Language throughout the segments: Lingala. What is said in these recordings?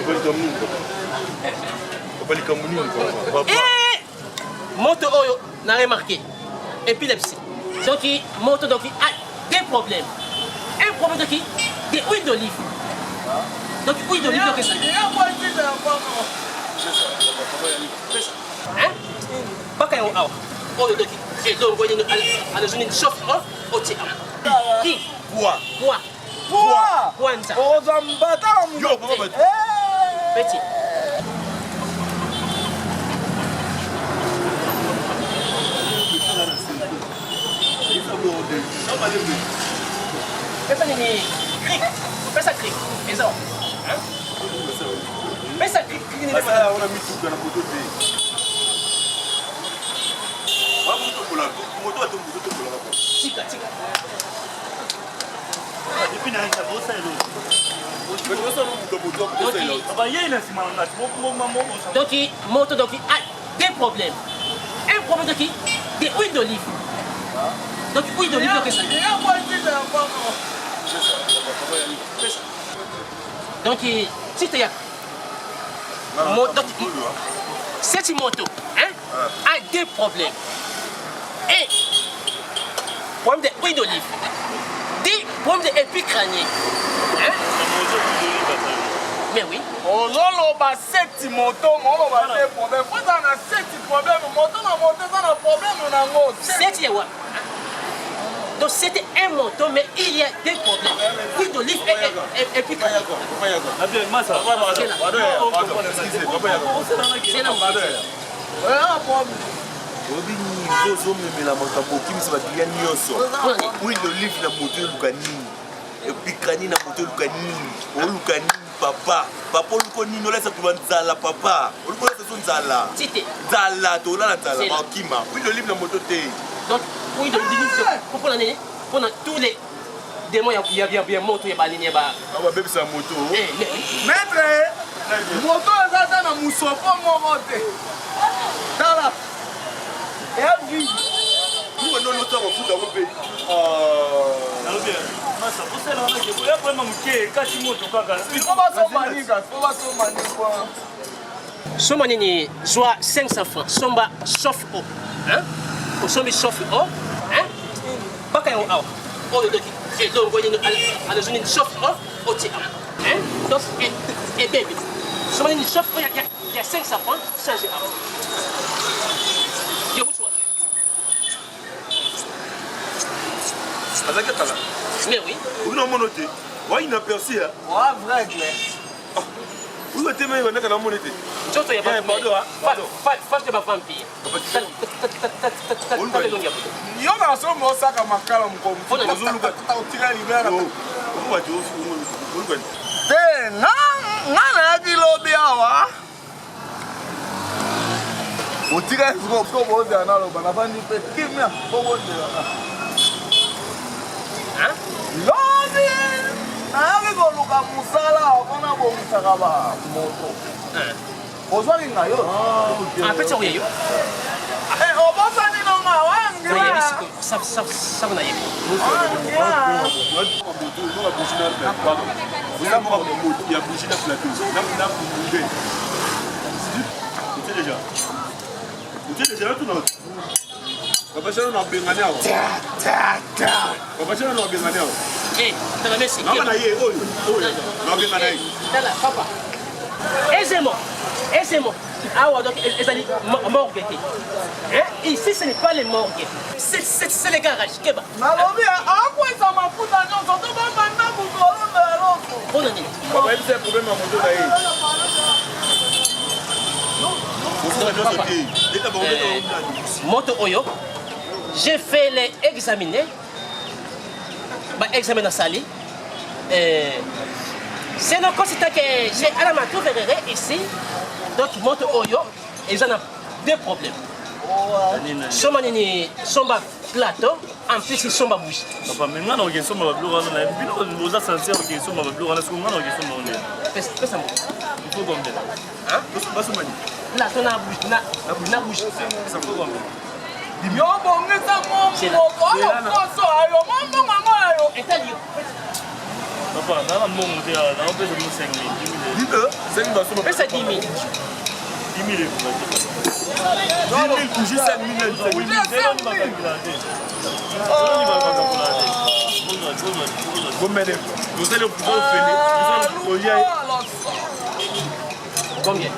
Papa likambo nini papa? Papa likambo nini papa? Papa. Eh! Moto oyo na remarqué épilepsie. Donc moto donc a deux problèmes. Un problème donc de huile d'olive. Donc huile d'olive donc ça. Hein? Baka yango awa. Oyo donc elongo nini alozoni chauffe off otie awa. Ki? Poids. Poids. Poids. Kwanza. Okozwa mbata na moto. Yo papa bato. Petit. Pesa nini? Cric. Pesa cric. Eza wapi? Hein? Pesa cric cric nini? Basala wana mituka na moto te. Bamotokola moto atombokolaka. Tika tika. Depuis na yaka bosa eloko. Donc, Ba yei na sima na nga mo mo mo donc moto donc a deux problèmes. Un problème donc de huile d'olive. Donc huile d'olive donc ça. Donc si tu donc cette moto hein, a deux problèmes. Un, problème de huile d'olive. Deux, problème de épicrânien. Hein? Mais oui. ozoloba seti moto moloba te problème fo ezala na seti problème moto na moto eza na problème nango Sept ya wapi? Donc c'était un moto, mais il y a des problèmes. Huile d'olive et, et, et, et puis Abi masa. C'est là oya problème oyebi niveau ozomemela makambo okimisa bakiliya nyonso huile d'olive na moto oluka nini epikrani na moto oluka nini oluka nini papa papa oluka nini olasa tuba nzala papa oluka olasa so nzala Tite. nzala tolala nzala Zela. bakima huile d'olive na moto te Donc huile d'olive pour pour l'année, pour tous les démons il y a il y a il y a moto il y a ba il y a ba. awa babebisa moto Eh mais maître moto eza ata na mosopo moko te tala eya vide luka ndono otya mafuta yango mpe Nalobi masa bosala wana ke boya problème moke kasi moto kaka. fo basomba nika fo basomba nika Somba nini zwa 500 francs somba sauf eau. Hein? Osombi sauf eau, hein? Baka yango awa. Oyo donc elongo nini alozoni sauf eau otie awa. Hein? Donc et et baby. Somba nini sauf eau ya ya 500 francs change awa. Yo uswa. azalaki kala Mais oui. obi na mono te wa inaperçu ya oa vrai clair oyo te me bandaka na moni te Nzoto ya Eh, pardon, ah, pardon. Face de ba vampire. yo na somba osaka makala mokomootira libera oluka te nga nga nayaki lobi awa otika siko bozela naloba nafandi mpe kimia po bozelaka Hein? lobi nayaki koluka mosala mpona bongisaka bamoto ozwaki nga yo Ah, petit oyo yo. Eh, obosani nonga Nayebi wangira sikoyo. Sa sa sa nayebi. ya bougie na plateau na munde otie déjà otie déjà natuna babashana na bengani awa babashana na bengani awa Eh, tala merci. naba na ye oyo oyo na bengani ye Tala papa. Aisément. Aisément. Ah ouais, donc ezali morgue te. Hein? Ici ce n'est pas les morgues. C'est c'est c'est les garages. Keba. nalobi akwesa mafuta nyonso to bamanda mokolo na eloko Pona nini? babayebisa ya problème ya moto na ye osala nyonso te eta bango Moto oyo. J'ai fait les examiner. Ba examen na sali. Euh, c'est le constat que j'ai à la matou verré ici. Donc moto oyo, ils en ont deux problèmes. Somba nini, somba plateau, en plus somba bouche. Papa mais nga na okesomba somba ba biloko wana na bino boza sincère okesomba ba biloko wana siko nga na okesomba wana. Pesa pesa mo. Il faut combien? Hein? basomani Plateau na bouche na na bouche. Ça faut combien? yo bongisa moko oyo poso ayo mombongo yango ayo Etali yo. Papa, nga na mbongo te, naopesa bino 5 000. 5 000 Pesa 10 000. 10 000 ekoka te. 10 000 bougie 5 000. Bougie 5 000. Bomene, tozali ofele, tolia. Combien?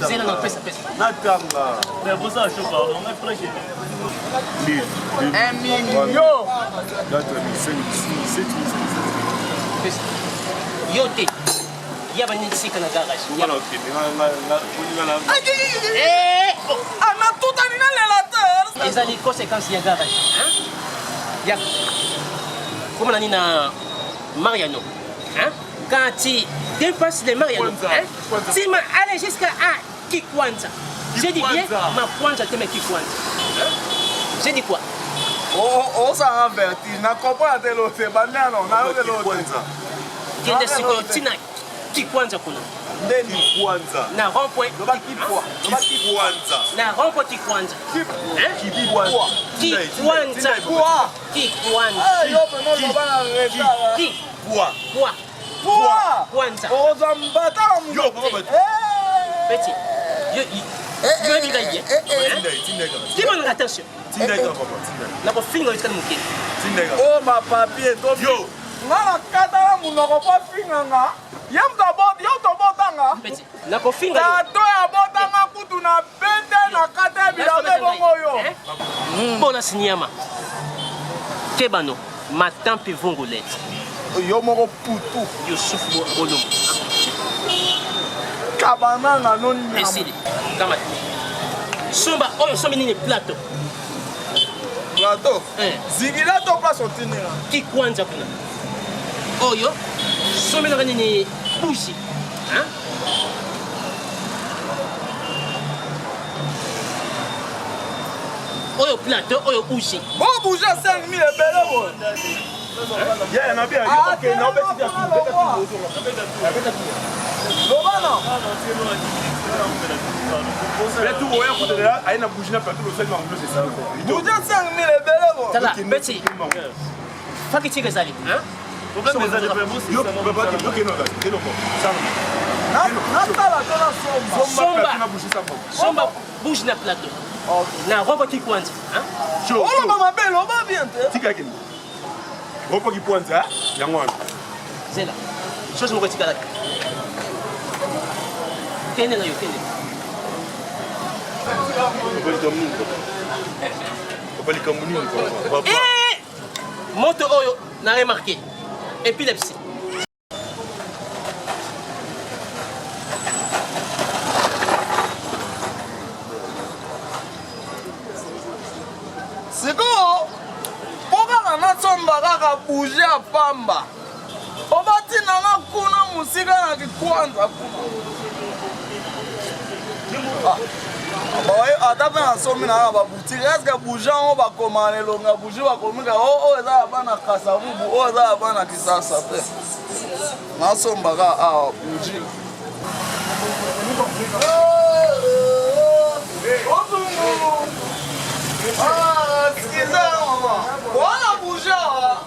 Zela na pesa pesa. Natanga. Mais bosala chaud pardon, ngai prêche. 1000, 1 million. 4 000, 5 000, 6 000, 7 000. Pesa. Yo te. Ya bani sika na garage. Nga na okende, nga na Eh! Oh. Ah, natutani nalela te. Ezali conséquence ya garage. Hein? Ya. Comment on dit na Mariano? Hein? Quand tu dépasses les Mariano, Kwanza, hein? Kwanza. Tu m'as allé jusqu'à à Kikwanza. J'ai dit bien, Kikwanza. ma Kwanza, tu mets Kikwanza. Hein? J'ai dit quoi? Osanga vertige na comprendre te lo te bandano nayokelo te Kwanza. Kende sikoyo tina Kikwanza kuna. ndeni Kwanza. Na rond point. loba kipwa loba Kwanza. Na rond point Kikwanza. Hein? Kwanza. Kikwanza. kipwa Kikwanza. yo pena oloba na retard Ki Kwa. kwa pwa Kwanza. okozwa mbata na Yo, papa, bato. Petit. Yo yo yebi ngai bien. Hein? Tinda ye, tinda ye kaka. Timona attention. Tinda ye kaka, papa, tinda ye. Nakofinga yo tikali moke. Tinda ye kaka. oyo bapapie to Yo. nga nakatala monoko mpo afinganga ye moto yo moto obotanga Petit. Nakofinga yo. tato ya botanga kutu na bete na kata ya bilamba ebongo yo Bona sinyama. Kebano, matampi vungulet. Yo moko putu. Yusuf Bolombo. Kabananga no nyama. Esili. Kama. Somba oyo sombi nini plateau. Plateau. Eh. Zingila to place otindela. Kikwanza kuna. Oyo sombi naka nini bushi. Hein? Oyo plateau, oyo bougie. Bo bougie 5000 ebele boye. Yeah, na bien. Ah, Okay, na obeti dia telema, tu. Loba na. Plateau oya kutela, aye na bougie na plateau losali mango c'est ça. Bougie 5000 ebele boye. Tala, petit. Faki tika ezali, hein? Problème eza te, Yo, papa, yo keno ka, keno ko. Sala. Natala to nasomba. Somba Somba. plateau na bougie samba. Somba bougie na plateau. Na robo kikwanza, hein? Chaud. Oloba mabe loba bien te. Tika kende. Ropo kipwanza, yango wana. Zela. Chose moko etikalaki. Kende na yo, kende. Papa likambo nini papa? Papa likambo nini papa? Papa. Eh! Moto oyo na remarqué. Épilepsie. Sikoyo mpo kaka nasomba kaka bougie ya pamba obatinda nga kuna mosika na kikwanza kuna Ah, ata mpe nasombi na na baboutique eske bougie yango bakomaka na elongi ya bougie bakomika oyo eza ya bana kasavubu oyo eza ya bana kisasa te nasomba kaka awa bougie Ozungulu. Ah, excusez maman. Wana bougie awa.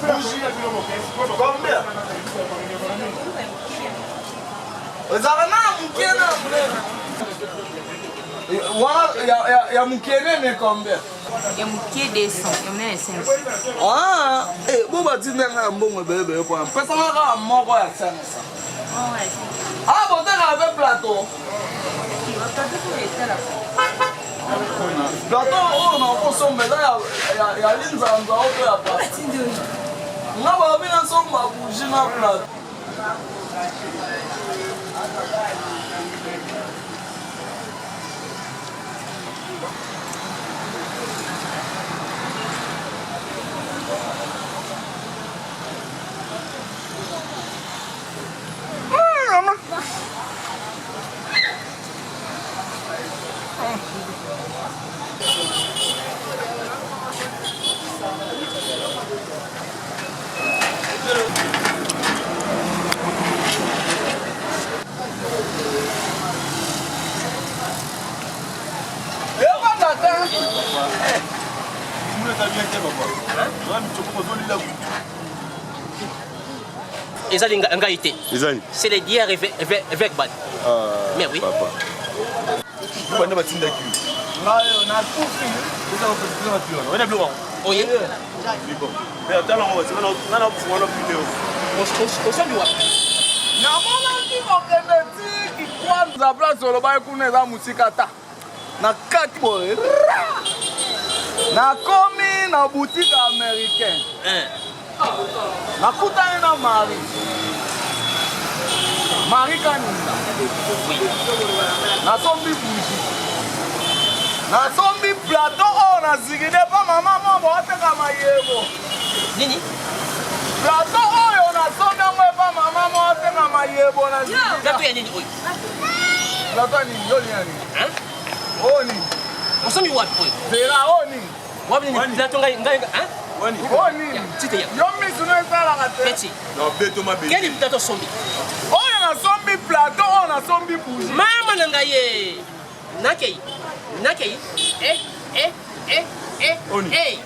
Bougie. Combien? Ezalaka na moke na monene. Wana ya moke nene combien? Ya moke 200, ya monene 500. Ah, eh, bo batinda ngai ya mbongo ebele ebele mpona pesanga kaka moko ya 500. Oh, ouais. Ah, botekaka mpe plateau. Plateau oyo nakosomba eza ya linzanza oyo to ya plastique. Nga balobi nasomba bougie na plateau. Evanda te. Ezali ngai te. Ezali. C'est le dieu avec ban. Ah, Mais oui. Papa. Banda batindaki yo. Ngai nakufi. Wana biloko yango. Oye. Mais tala yango basi nga na fungola video. Osombi wapi? Namonaki kokende ti kikwanza place olobaki kuna eza mosika ta. Na kati boye. Nakomi na boutique américain. Nakutani na Marie. Marie Kaninga. Nasombi bougie. Nasombi plateau oyo na zigide mpo mama moko ateka mayebo. Nini? Plateau oyo nasombi yango epa mama moko ateka mayebo na zigide. Plateau ya nini oyo? Plateau ya nini? Yo nini? Oyo nini? Osombi wapi oyo? Zela oyo nini? Wapi nini? Plateau ngai ngai hein? Oyo nini? Tite ya. Yo misu no esalaka te. Petit. Na beto mabe. Quel plateau osombi? Oyo nasombi plateau oyo nasombi bougie. Mama na ngai ye. Nakei. Nakei. Eh eh eh eh. Oni. Eh.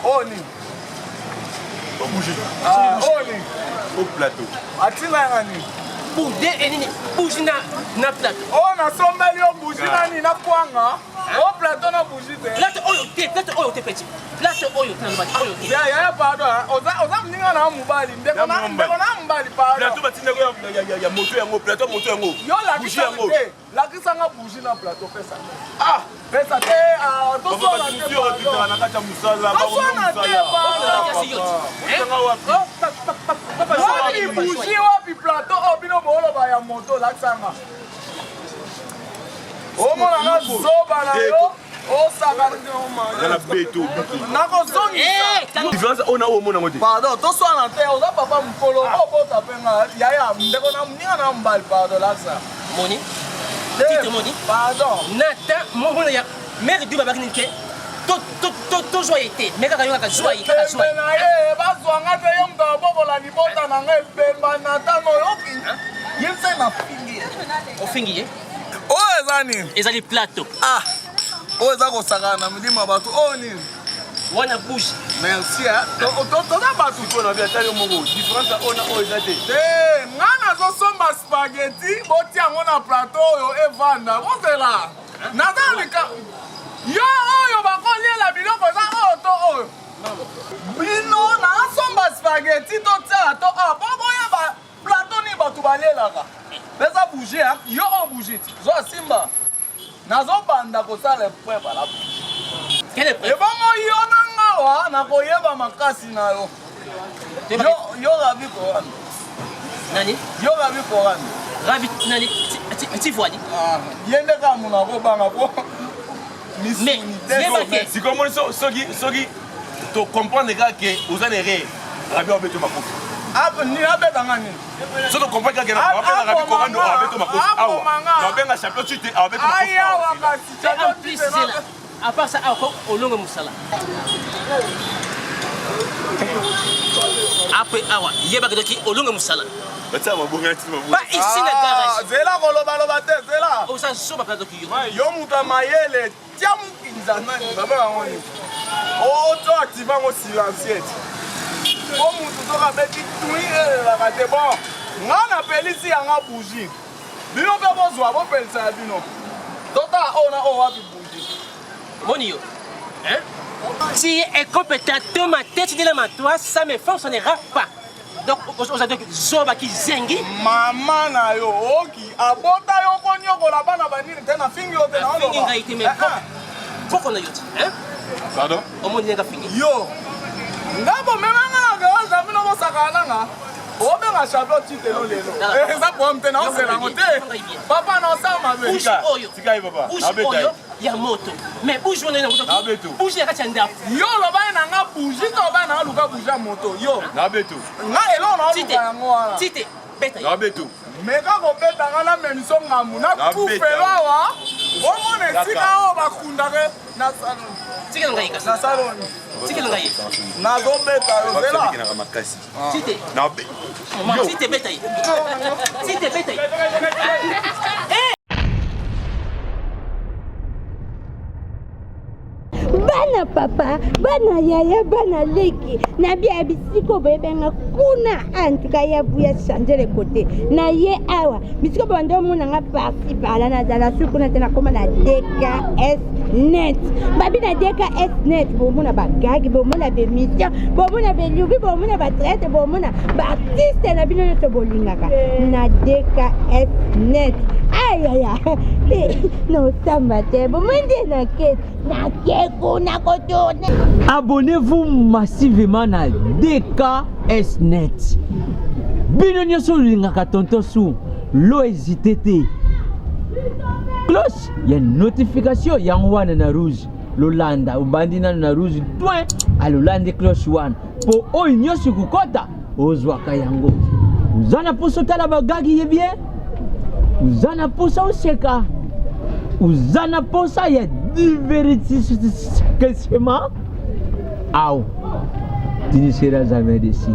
Oyo nini? O bougie. Ah, oyo nini? Au plateau. Atina yanga nini? Bougie e nini? Bougie na na plateau. Oyo nasombeli yo bougie na nini na kwanga. O plateau na bougie te. Plateau oyo te, plateau oyo te petit. Plateau oyo te, nalobaki oyo te. Ya ya pardon, oza oza moninga na mobali, ndeko na ndeko na mobali pardon. Plateau batindaki ya ya moto yango, plateau moto yango. Yo lakisa te. Lakisa nga bougie na plateau pesa. Ah, pesa te, ah, toswana te. Pardon. Na kati ya musala, toswana te pardon. Wapi bougie, wapi plateau oyo bino booloba ya moto lakisa nga. Omona nga zoba na yo. Osaka na beto nakozongisa différence oyo na oyo omona yango te pardon toswana te oza papa mokolo obota mpe nga yaya ndeko na moninga na mobali pardon lakisa moni titre moni pardon nata mona ya mare du babaki nini te tozwa ye te me kaka yo kaka zwa ye kaka zwa ye na ye bazwa nga te yo moto abokola libota na nga ebemba natan oyoki ye nse nafingi ye ofingi ye oyo eza nini ezali plateau ah oyo eza kosakana na milimo ya bato oyo nini wana bouge merci toza bato mpo na ata yo moko différence oyo na oyo eza te te nga nazosomba spaghetti botia yango na plateau oyo evanda bozela naza lika yo oyo bakoliela biloko eza oyo to oyo bino nasomba spaghetti totia to awa po boyeba plateau nini bato balielaka eza bougie yo oyo bougie ti zwa simba nazobanda kosala epreuve ala ebongo yo na ngawa nakoyeba makasi na yo yo rabi korando nani yo rabi korando rabi nani tivoani ye nde kaka mono akobanga po misuni te sikoyo omoni soki soki to comprendre kaka ke oza na erreur rabi abeto makofi nini abetanga nini soki ocomprendre kaka abenga rabi korando abeto makofi awa nabenga champion tu te abeto makofi awa kasi en plus zela à part ça awa olongo mosala après awa yebaka doki olongo mosala batia mabonga ya tina mabonga ba ici na garage zela kolobaloba te zela oza zoba mpenza doki yo yo moto ya mayele tia mokinza nani babenga yango nini oto active yango silencieux po motu soki abeti tui elelaka te bon nga napelisi yanga bougie bino mpe bozwa bopelisa ya bino totala oyo na oyo wapi bougie moni yo hein? Tu es incompétent, ma tête de la toi, ça me fonctionnera pas. Donc, oza donc zoba kizengi. Mama na yo oki abota yo konyokola bana banini te nafingi yo te nafingi ngai te mais koko na yo te hein? Pardon? Omoni ndenge afingi. Yo nga bomema nga na garage na bino bosakana na nga obenga champion titelo lelo eza problème te naozela yango te papa naosala mabe oyo bouge oyo ya moto mais bouge wana yango bouge ya kati ya ndako yo olobaki na nga bouge to olobaki na nga luka bouge ya moto yo nabeto nga eloko naoluka yango wana tite beta nabeto meka kobeta nga na memiso ngambu nakufelo awa omona esika oyo bakundaka tikela ngai kasi nasaloni tikela ngai nazobeta yo zela makasi tite tite beta ye tite beta ye Bana Bana papa, bana yaya, bana leki, na bia bisiko boyebenga kuna en tout cas ya buya changer le côté. Na ye awa, bisiko bande omona nga parti par là na zala su kuna te na koma na DKS net. Babi na DKS net bomona ba gag, bomona ba émission, bomona ba lubi, bomona ba traite, bomona ba artiste na bino nyonso bolingaka na DKS net. Ayaya, nosamba te, bomoni nde na kete. Nake kuna kotourne. Abonnez-vous massivement na DKS Net. Bino nyonso olingaka tonton su lo hésiter te. Cloche ya notification yango wana na rouge lolanda obandi nano na rouge point alolandi cloche wana mpo oyo nyonso ekokɔta ozwaka yango oza na mposa otala bagagi ye bien oza na mposa oseka oza na mposa ya divertissement aw tu ne seras jamais déçu.